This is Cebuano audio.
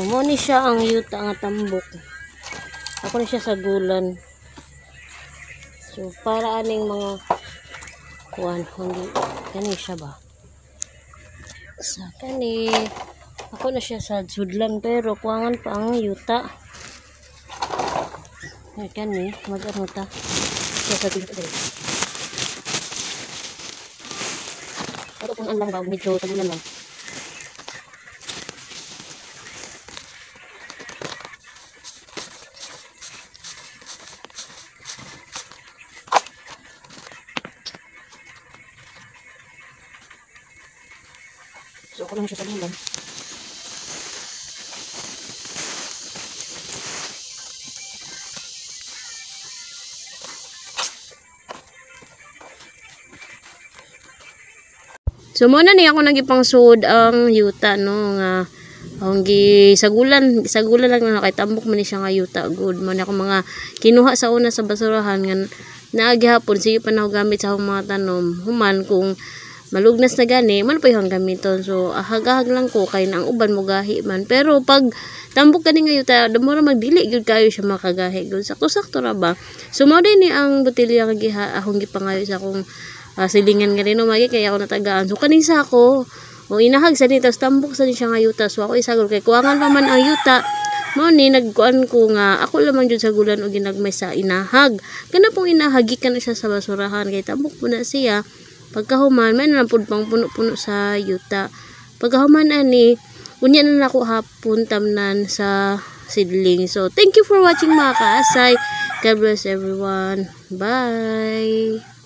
Mo ni siya ang yuta nga tambok. Ako ni siya sagulan. So para aning mga kuan, hindi kani siya ba? Sa kani ako na siya sa sudlan pero kuangan pa ang yuta. Ay, kani mag-ano ta. Siya sa dito diri. Ato punan lang ba, medyo sagulan lang. So ako lang siya sagulan. So mo na ni ako nagipangsuod ang yuta no nga ang gisagulan, sagulan lang na kay tambok man ni siya nga yuta good. Mo na ako mga kinuha sa una sa basurahan nga naa gihapon sige pa na gamit sa akong mga tanom. Human kung malugnas na gani man pa yung gamiton. So ahag-ahag lang ko kay na ang uban mo gahi man. Pero pag tambok kani nga yuta damo ra magdili gyud kayo siya makagahi gud. Sakto-sakto ra ba. So mao din ni ang botelya nga giha akong gipangayo sa akong silingan nga rin, no, magi kaya ako natagaan. So kaning sako o inahag sa ni, tapos tambok sa ni siya nga yuta. So ako isagol kay kuangan pa man ang yuta. Mao ni nagkuan ko nga ako lamang jud sa gulan og ginagmay sa inahag. Kana pong inahag gikan na siya sa basurahan kay tambok po na siya. Pagkahuman may na lang pud pang puno-puno sa yuta. Pagkahuman ani unya na nako hapon tamnan sa seedling. So thank you for watching mga kaasay. God bless everyone. Bye.